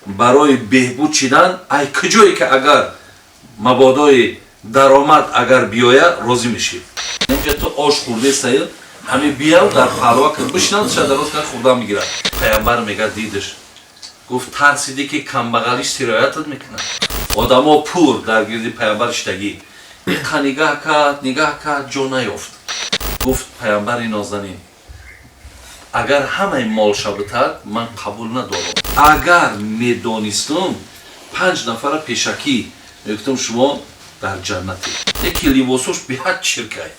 Барои беҳбуд шидан ай куҷое ки агар мабодои даромад агар биёяд, розӣ мешӣ. Инҷа ту ош хӯрдестай, ҳами бияв дар паҳлва кун, бишинад, шадароз кан хӯрдан мегирад. Пайғамбар мега, дидиш, гуфт: тарсидӣ ки камбағалиш сироятат мекунад. Одамо пур дар гирди пайғамбар шидагӣ. Иқа нигаҳ кард, нигаҳ кард, ҷо наёфт. Гуфт: пайғамбари нозанин, агар ҳамаи молша битад, ман қабул надорам. Агар медонистум, 5 нафара пешакӣ мегуфтам, шумо дар ҷаннате. Яке либосош беҳад чиркай,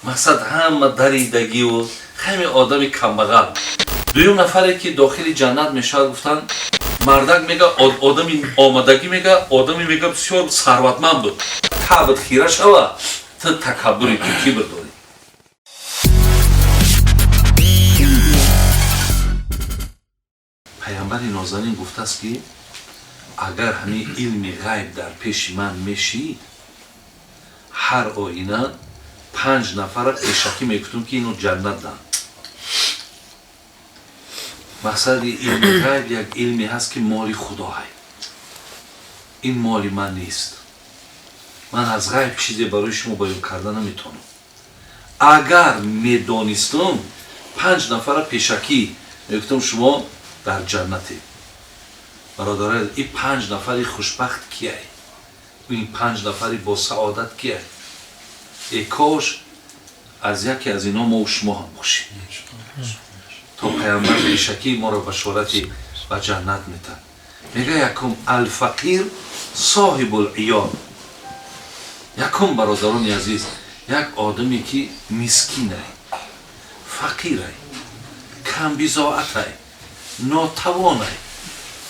мақсад ҳама даридагиву хами одами камбағал. Дуюм нафаре ки дохили ҷаннат мешавад, гуфтанд, мардак мега, одами омадагӣ мега, одами мега бисёр сарватманд буд. Табт хира шава, ту такаббури, ту кибр дорӣ. Пайғамбари нозанин гуфтааст ки агар ҳамин илми ғайб дар пеши ман мешид, ҳар оина 5 нафара пешакӣ мегуфтум ки ино ҷаннат дан. Мақсади илми ғайб як илме ҳаст ки моли худоҳай, ин моли ман нест. Ман аз ғайб чизе барои шумо баён карда наметавонам. Агар медонистум, 5 нафара пешакӣ мегуфтум, шумо дар ҷаннате. Бародарон, ин 5 нафари хушбахт кияй? Ин 5 нафари босаодат кияй? Э кош аз яке аз ино мо шумо ҳам бошем, то пайғамбар пешакӣ моро башорати ба ҷаннат метад. Мега, якум алфақир соҳибул-иёл. Якум, бародарони азиз, як одаме ки мискинай, фақирай, камбизоатай, нотавонай,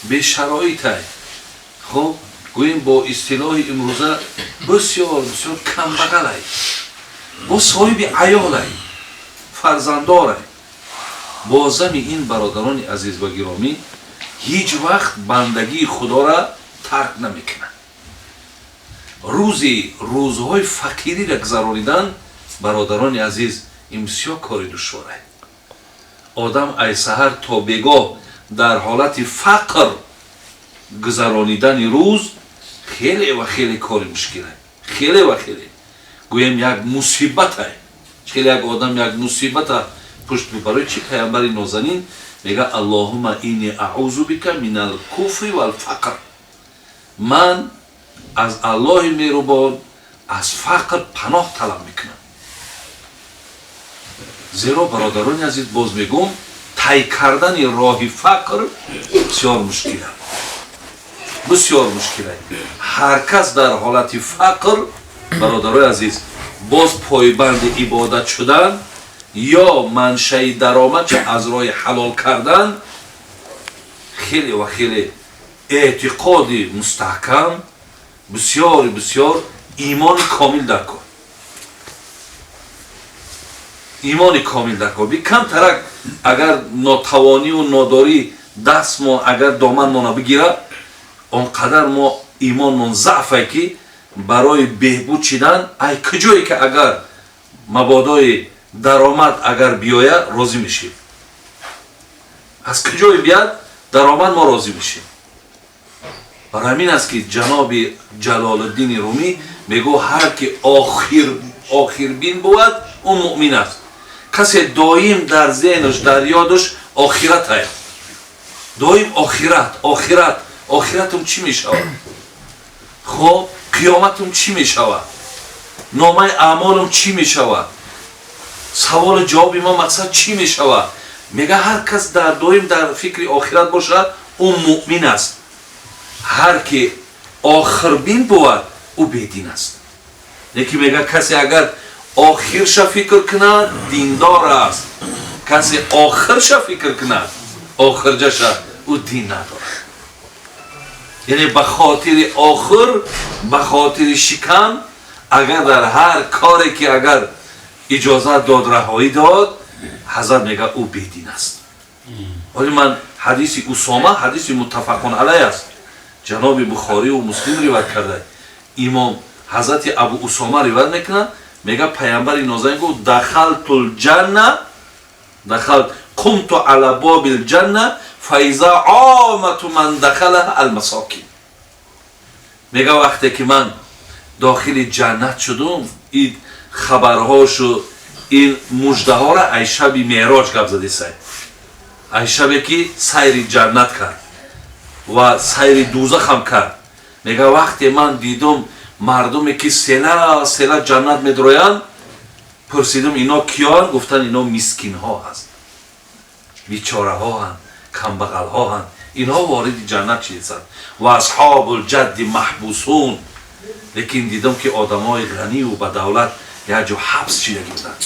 бешароитай. Хуб, гӯем бо истилоҳи имрӯза бисёр бисёр камбағалай, бо соҳиби аёлай, фарзандорай. Бозами ин, бародарони азиз ва гиромӣ, ҳеҷ вақт бандагии худоро тарк намекунад. Рӯзи рӯзҳои фақириро гузаронидан, бародарони азиз, ин бисёр кори душворай. Одам ай саҳар то бегоҳ дар ҳолати фақр гузаронидани рӯз хеле ва хеле кори мушкилай, хеле ва хеле гӯем як мусибатай. Хеле як одам як мусибата пушт. Барои чӣ пайғамбари нозанин мега: аллоҳума инни аъузу бика минал куфри вал фақр. Ман аз Аллоҳи меҳрубон аз фақр паноҳ талаб мекунам. Зеро, бародарони азиз, боз мегӯм, тай кардани роҳи фақр бисёр мушкил, бисёр мушкил. Ҳар кас дар ҳолати фақр, бародарои азиз, боз пойбанди ибодат шудан ё маншаи даромадша аз роҳи ҳалол кардан, хеле ва хеле эътиқоди мустаҳкам, бисёр бисёр имони комил дар кор, имони комил дар кор. Камтарак агар нотавонию нодорӣ дастмон агар доманмона бигирад, он қадар мо имонмон заъфай ки барои беҳбуд шидан ай куҷое ки агар мабодои даромад агар биёяд, розӣ мешем. Аз куҷое биёяд даромад, мо розӣ мешем. Барои ҳамин аст ки ҷаноби Ҷалолиддини Румӣ мегӯ: ҳар ки охирбин бувад, ӯ муъмин аст. Касе доим дар зеҳнаш, дар ёдаш охират ай, доим охират, охират, охиратум чӣ мешавад, хоб, қиёматум чӣ мешавад, номаи аъмолум чӣ мешавад, саволу ҷавоби мо мақсад чӣ мешавад, мега, ҳар кас дар доим дар фикри охират бошад, ӯ муъмин аст. Ҳар ки охирбин бувад, ӯ бедин аст. Лекин мега, касе агар охирша фикр кунад, диндор аст, касе охирша фикр кунад, охирҷаша, ӯ дин надорад. Яъне ба хотири охир, ба хотири шикам, агар дар ҳар коре ки агар иҷозат дод, раҳоӣ дод, ҳазрат мега, ӯ бедин аст. Вале ман ҳадиси Усома, ҳадиси муттафақун алай аст, ҷаноби Бухориву Муслим ривоят карда, имом ҳазрати Абу Усома ривоят мекунад, мега, пайғамбари нозанин гуфт: дахалтул ҷанна, дахал қумту ала бобил ҷанна. فاذا عامة من دخلها المساکین. میگه وقتی که من داخل جنت شدم این خبرهاشو این مژده ها را ای شب معراج گپ زده سای، ای شبی که سیر جنت کرد و سیر دوزخ هم کرد. میگه وقتی من دیدم مردمی که سله سله جنت میدرویند، پرسیدم اینا کیان؟ گفتن اینا مسکین ها هست، بیچاره ها هست، کمبغل ها هست، اینها وارد جنت شدند. و اصحاب الجد محبوسون. لیکن دیدم که آدمای غنی و به دولت یک جا حبس شده بودند،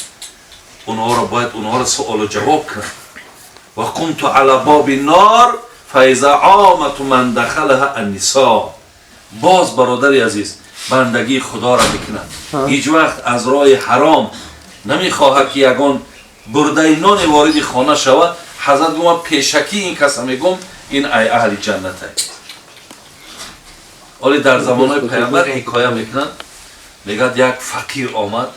اونها را باید اونها را سوال و جواب کنند. و قمت علی باب النار فاذا عامة من دخلها النساء. باز برادر عزیز بندگی خدا را میکنند، هیچ وقت از راه حرام نمیخواهد که یگان برده نان وارد خانه شود. حضرت گفت من پیشکی این کس میگم این ای اهل جنت است. ولی در زمان پیامبر حکایه میکنن، میگد یک فقیر آمد،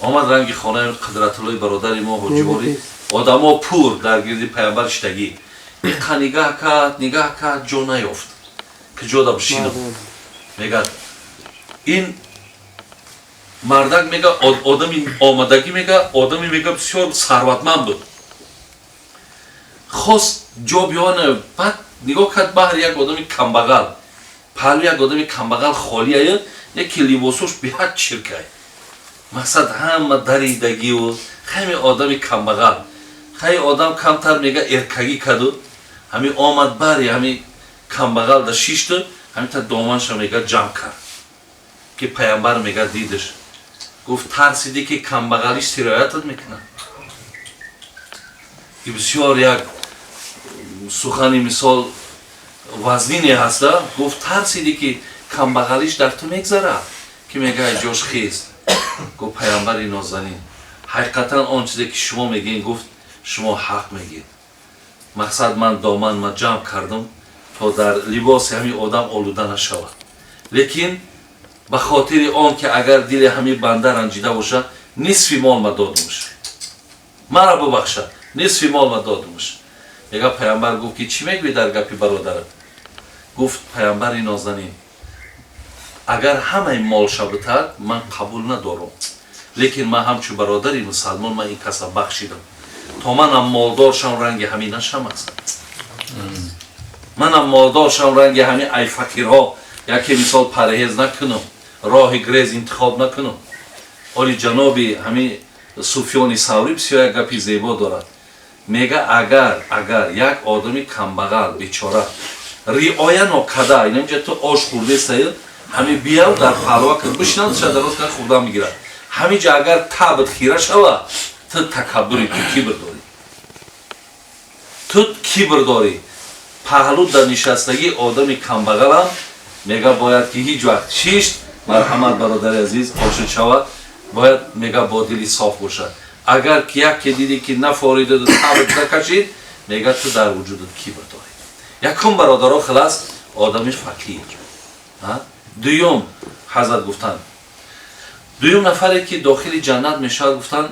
آمد رنگ خانه قدرت الله برادر ما حجواری، آدما پور در گرد پیامبر شتگی. ایقا نگاه کرد، نگاه کرد، جا نیافت که جا دا بشینم. میگد این مردک میگه آدمی آمدگی، میگه آدمی میگه بسیار ثروتمند بود، خواست جا بیانه. بعد نگاه کرد بهر یک آدمی کمبغل، پهلو یک آدمی کمبغل خالیه، یکی لباسوش بیحد چرکه، مقصد همه دریدگی و خیلی آدمی کمبغل. خیلی آدم کمتر میگه ارکگی کدو همی آمد بری همی کمبغل دا شیشت، همی تا دامنش میگه جمع کرد که پیامبر میگه دیدش، گفت ترسیدی که کمبغلیش سرایتت میکنه. این بسیار یک سخنی مثال وزنینی هسته. گفت ترسیدی که کمبغلیش در تو میگذره که میگه جاش خیست. گفت پیامبر نازنین حقیقتا آن چیزی که شما میگین، گفت شما حق میگید. مقصد من دامن من جمع کردم تا در لباس همین آدم آلوده نشود، لیکن به خاطر آن که اگر دل همین بنده رنجیده باشه نصف مال ما دادمش، مرا ببخشد، نصف مال ما دادمش. میگه پیامبر گفت که چی میگوی در گپی برادرت؟ گفت پیامبر نازنین اگر همه مال شبتد من قبول ندارم، لیکن من همچون برادری مسلمان من این کس بخشیدم تا منم مالدار شم رنگ همین نشم اصلا، منم مالدار شم رنگ همین ای فقیرها یکی مثال پرهیز نکنم، راه گریز انتخاب نکنم. оли ҷаноби ҳамин Суфёни Саврӣ бисёр як гапи зебо дорад. Мега агар як одами камбағал бечора риоя нокарда, инамҷа ту ош хӯрдестай, ҳами бияв дар палва кар бишинад, шадароз кар хӯрда мегирад. Ҳамиҷа агар табт хира шава, ту такаббури, ту кибр дорӣ, ту кибр дорӣ. Паҳлу дар нишастагии одами камбағалам мега бояд ки ҳеҷ вақт шишт, марҳамат бародари азиз, ошид шавад, бояд мега бо дили соф бошад. Агар ки яке дидӣ ки нафоридаду табт накашид, мега ту дар вуҷудат кибр дорӣ. Якум бародаро хилас одами фақир. Дуюм ҳазрат гуфтанд, дуюм нафаре ки дохили ҷаннат мешавад, гуфтанд